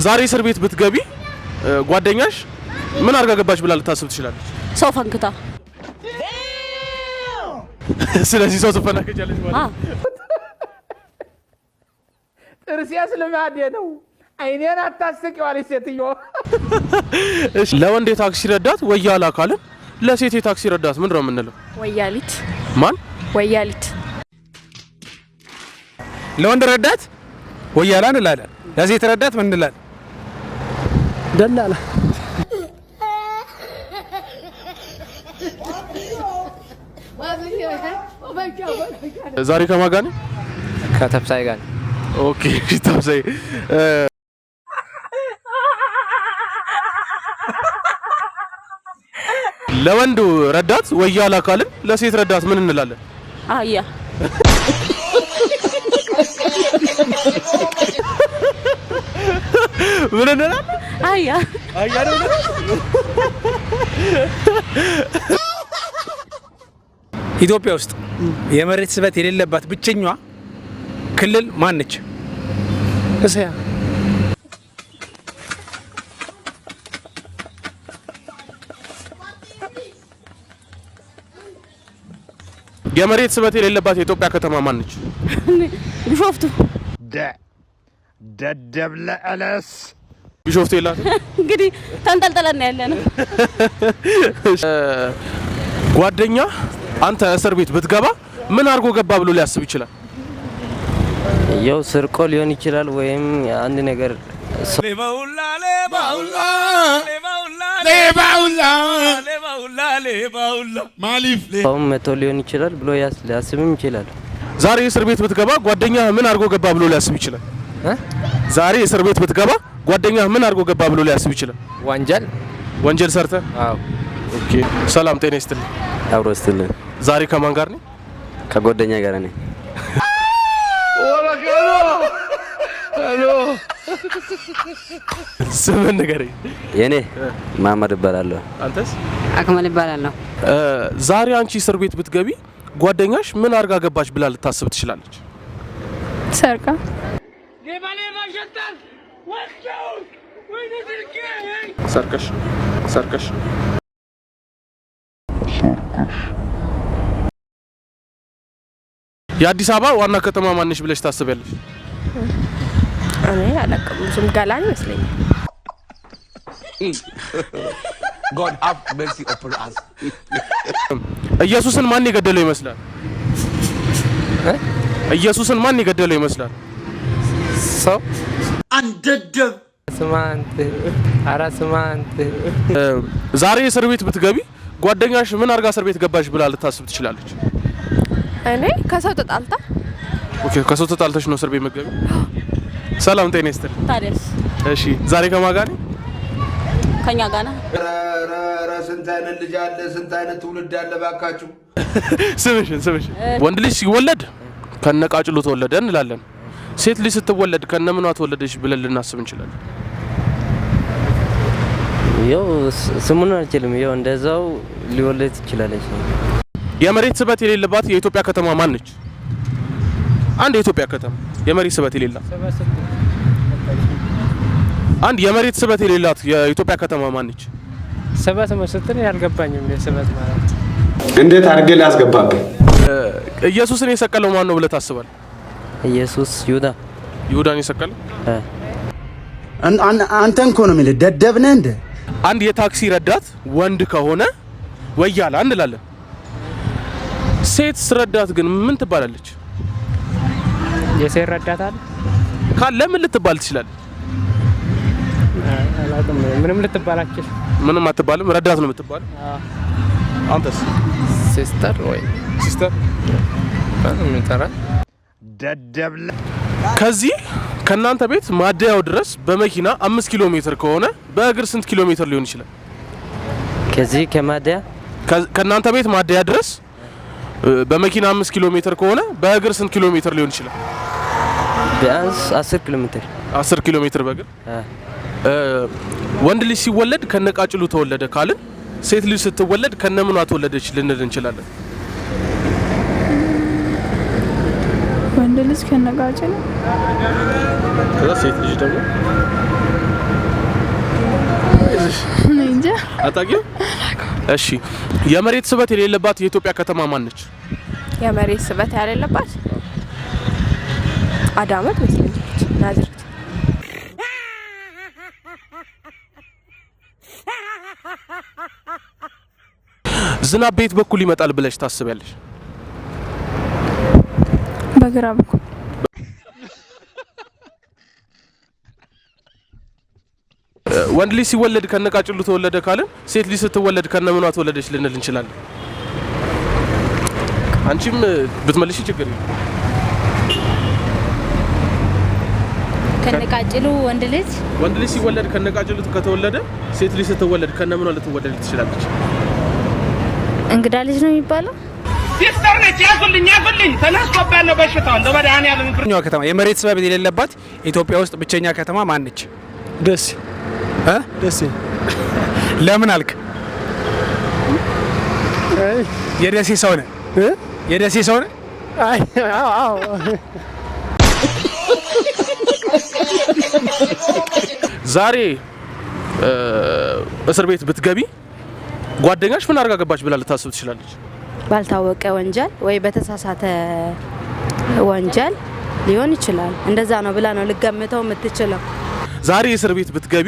ዛሬ እስር ቤት ብትገቢ ጓደኛሽ ምን አድርጋ ገባች ብላ ልታስብ ትችላለች? ሰው ፈንክታ። ስለዚህ ሰው ትፈናከቻለች ማለት ነው። ጥርሴስ ልማዴ ነው። አይኔን አታስቂው አለች ሴትዮ። እሺ፣ ለወንድ የታክሲ ረዳት ወያላ ካልን ለሴት የታክሲ ረዳት ምንድን ነው የምንለው? ወያሊት። ማን? ወያሊት። ለወንድ ረዳት ወያላ እንላለን። ለሴት ረዳት ምን እንላለን? ደላላ። ዛሬ ከማን ጋር ነኝ? ከተብሳይ ጋር። Okay፣ ተብሳይ። ለወንድ ረዳት ወያላ ካልን ለሴት ረዳት ምን እንላለን? አህያ። ምን እንላለን? አህያ። አህያ ነው። ኢትዮጵያ ውስጥ የመሬት ስበት የሌለባት ብቸኛዋ ክልል ማን ነች? እስያ። የመሬት ስበት የሌለባት የኢትዮጵያ ከተማ ማን ነች? ቢሾፍቱ። ደደብ ለዕለስ። ቢሾፍቱ የላትም። እንግዲህ ተንጠልጥለን ያለ ነው። ጓደኛ አንተ እስር ቤት ብትገባ ምን አድርጎ ገባ ብሎ ሊያስብ ይችላል? ያው ስርቆ ሊሆን ይችላል ወይም አንድ ነገር። ሰውም መቶ ሊሆን ይችላል ብሎ ሊያስብም ይችላል። ዛሬ እስር ቤት ብትገባ ጓደኛ ምን አድርጎ ገባ ብሎ ሊያስብ ይችላል? እ? ዛሬ እስር ቤት ብትገባ ጓደኛ ምን አድርጎ ገባ ብሎ ሊያስብ ይችላል? ወንጀል። ወንጀል ሰርተ? አዎ። Okay። ሰላም ጤና ይስጥልኝ። አብሮ ስትልን። ዛሬ ከማን ጋር ነኝ? ከጓደኛ ጋር ነኝ። ስምህን ንገረኝ። የኔ መሀመድ እባላለሁ። አንተስ? አክመል እባላለሁ። ዛሬ አንቺ እስር ቤት ብትገቢ ጓደኛሽ ምን አድርጋ ገባች ብላ ልታስብ ትችላለች? ሰርቃ። ሰርቀሽ ሰርቀሽ። የአዲስ አበባ ዋና ከተማ ማነሽ ብለሽ ታስቢያለሽ? እኔ አላውቅም። ብዙም ገላን ይመስለኛል። God have mercy upon us. ኢየሱስን ማን የገደለው ይመስላል? እ? ኢየሱስን ማን የገደለው ይመስላል? ሰው። አንደደብ። ስማንት አራ ስማንት። ዛሬ እስር ቤት ብትገቢ ጓደኛሽ ምን አድርጋ እስር ቤት ገባሽ ብላ ልታስብ ትችላለች? እኔ ከሰው ተጣልታ። Okay፣ ከሰው ተጣልተሽ ነው እስር ቤት መገቢ። ሰላም ጤና ይስጥልኝ። ታዲያስ። እሺ፣ ዛሬ ከማን ጋር ነኝ? ከኛ ጋር ነህ። ኧረ ስንት አይነት ልጅ አለ፣ ስንት አይነት ትውልድ አለ ባካችሁ። ስምሽን ስምሽን። ወንድ ልጅ ሲወለድ ከነቃጭሉ ተወለደ እንላለን። ሴት ልጅ ስትወለድ ከነምኗ ተወለደች ብለን ልናስብ እንችላለን? ያው ስሙን አልችልም። ያው እንደዛው ሊወለድ ትችላለች። የመሬት ስበት የሌለባት የኢትዮጵያ ከተማ ማን ነች? አንድ የኢትዮጵያ ከተማ የመሬት ስበት የሌላት፣ አንድ የመሬት ስበት የሌላት የኢትዮጵያ ከተማ ማን ነች? ስበት ስትል ያልገባኝም እኔ ስበት ማለት። እንዴት አድርጌ ላስገባብህ? ኢየሱስን የሰቀለው ማን ነው ብለህ ታስባለህ? ኢየሱስ ይሁዳ። ይሁዳን የሰቀለው? እ። አንተን እኮ ነው የሚልህ። ደደብ ነህ እንደ። አንድ የታክሲ ረዳት ወንድ ከሆነ ወያላ እንላለን። ሴት ረዳት ግን ምን ትባላለች? የሴት ረዳት አለ? ካለ ምን ልትባል ትችላለች? አላውቅም። ምንም ልትባል አትችልም። ምንም አትባልም። ረዳት ነው የምትባለው። አንተስ? Sister ወይ Sister። የሚጠራ። ደደብ። ከዚህ ከእናንተ ቤት ማደያው ድረስ በመኪና 5 ኪሎ ሜትር ከሆነ በእግር ስንት ኪሎ ሜትር ሊሆን ይችላል? ከዚህ ከማደያ? ከእናንተ ቤት ማደያ ድረስ በመኪና 5 ኪሎ ሜትር ከሆነ በእግር ስንት ኪሎ ሜትር ሊሆን ይችላል? ቢያንስ 10 ኪሎ ሜትር። 10 ኪሎ ሜትር በእግር። አ። ወንድ ልጅ ሲወለድ ከነቃጭሉ ተወለደ ካልን ሴት ልጅ ስትወለድ ከነምኗ ተወለደች ልንል እንችላለን? ወንድ ልጅ ከነቃጭሉ። ከዛ ሴት ልጅ ደግሞ እኔ እንጃ። አታውቂም? እሺ፣ የመሬት ስበት የሌለባት የኢትዮጵያ ከተማ ማን ነች? የመሬት ስበት የሌለባት አዳማ ትመስለኛለች። ናዝሬት። ዝናብ በየት በኩል ይመጣል ብለሽ ታስቢያለሽ? በግራ በኩል። ወንድ ልጅ ሲወለድ ከነቃጭሉ ተወለደ ካልን ሴት ልጅ ስትወለድ ከነምኗ ተወለደች ልንል እንችላለን። አንቺም ብትመልሺ ችግር የለም። ከነቃጭሉ ወንድ ልጅ ወንድ ልጅ ሲወለድ ከነቃጭሉ ከተወለደ ሴት ልጅ ስትወለድ ከነምኗ ልትወለድ ትችላለች? እንግዳ ልጅ ነው የሚባለው። ሲስተር ነች። ያዙልኝ፣ ያዙልኝ፣ ተነስቶብያለሁ ነው በሽታው እንደው መድኃኒዓለም። ብቸኛዋ ከተማ የመሬት ስበት የሌለባት ኢትዮጵያ ውስጥ ብቸኛ ከተማ ማን ነች? ደሴ። እ? ደሴ። ለምን አልክ? የደሴ ሰው ነህ? የደሴ ሰው ነህ? አይ፣ አዎ። ዛሬ እስር ቤት ብትገቢ ጓደኛሽ ምን አድርጋ ገባች ብላ ልታስብ ትችላለች? ባልታወቀ ወንጀል ወይ በተሳሳተ ወንጀል ሊሆን ይችላል። እንደዛ ነው ብላ ነው ልገምተው የምትችለው። ዛሬ እስር ቤት ብትገቢ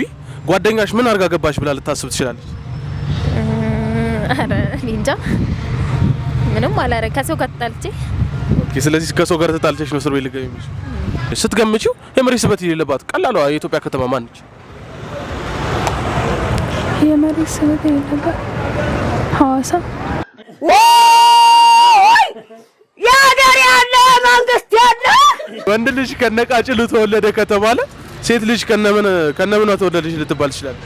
ጓደኛሽ ምን አድርጋ ገባች ብላ ልታስብ ትችላለች? ኧረ እኔ እንጃ፣ ምንም አላረግ ከሰው ጋር ተጣልቼ። Okay፣ ስለዚህ ከሰው ጋር ተጣልተሽ ነው እስር ቤት ልትገቢ የምትችይው። ስትገምቺው የመሬት ስበት የሌለባት ቀላሏ የኢትዮጵያ ከተማ ማን ነች? የመሬት ስበት የሌለባት ሐዋሳ። የሀገር ያለ መንግስት ያለ ወንድ ልጅ ከነቃጭሉ ተወለደ ከተባለ ሴት ልጅ ከነምኗ ተወለደች ልትባል ትችላለች?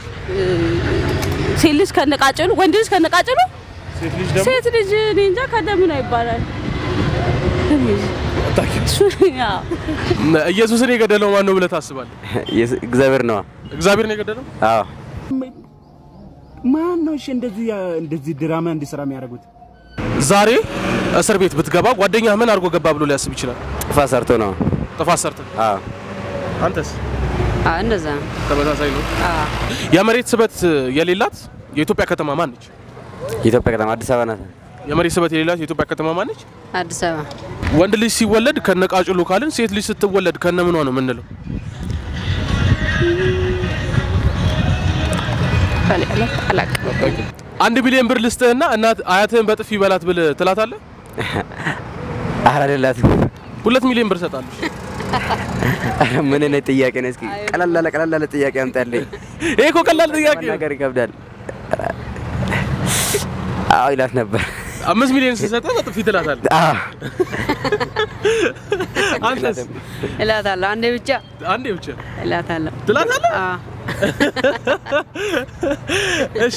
ሴት ልጅ ከነቃጭሉ፣ ወንድ ልጅ ከነቃጭሉ፣ ሴት ልጅ ደግሞ ሴት ልጅ እኔ እንጃ ከነምኗ ይባላል። ኢየሱስን የገደለው ማን ነው ብለህ ታስባለህ? እግዚአብሔር ነው። እግዚአብሔር ነው የገደለው? አዎ። ማን ነው እሺ እንደዚህ ድራማ እንዲሰራ የሚያደርጉት? ዛሬ እስር ቤት ብትገባ ጓደኛህ ምን አድርጎ ገባ ብሎ ሊያስብ ይችላል? ጥፋት ሰርቶ ነው። ጥፋት ሰርቶ። አዎ። አንተስ? እንደዛ ነው። ተመሳሳይ ነው። የመሬት ስበት የሌላት የኢትዮጵያ ከተማ ማን ነች? የኢትዮጵያ ከተማ አዲስ አበባ ናት። የመሬት ስበት የሌላት የኢትዮጵያ ከተማ ማን ነች? አዲስ አበባ። ወንድ ልጅ ሲወለድ ከነቃጭሉ ካልን ሴት ልጅ ስትወለድ ከነምኗ ነው የምንለው? አላውቅም። 1 ቢሊዮን ብር ልስጥህና እናት አያትህን በጥፊ በላት ብለህ ትላታለህ? ኧረ አልላትም። 2 ሚሊዮን ብር እሰጣለሁ። ኧረ ምን አይነት ጥያቄ ነው? እስኪ ቀለል ያለ ጥያቄ አምጣልኝ። ይሄ እኮ ቀላል ጥያቄ ነው። መናገር ይከብዳል። አዎ ይላት ነበር። 5 ሚሊዮን ስሰጥህ በጥፊ ትላታለህ። አዎ። አንተስ? እላታለሁ። አንዴ ብቻ። አንዴ ብቻ እላታለሁ። ትላታለህ? አዎ። እሺ።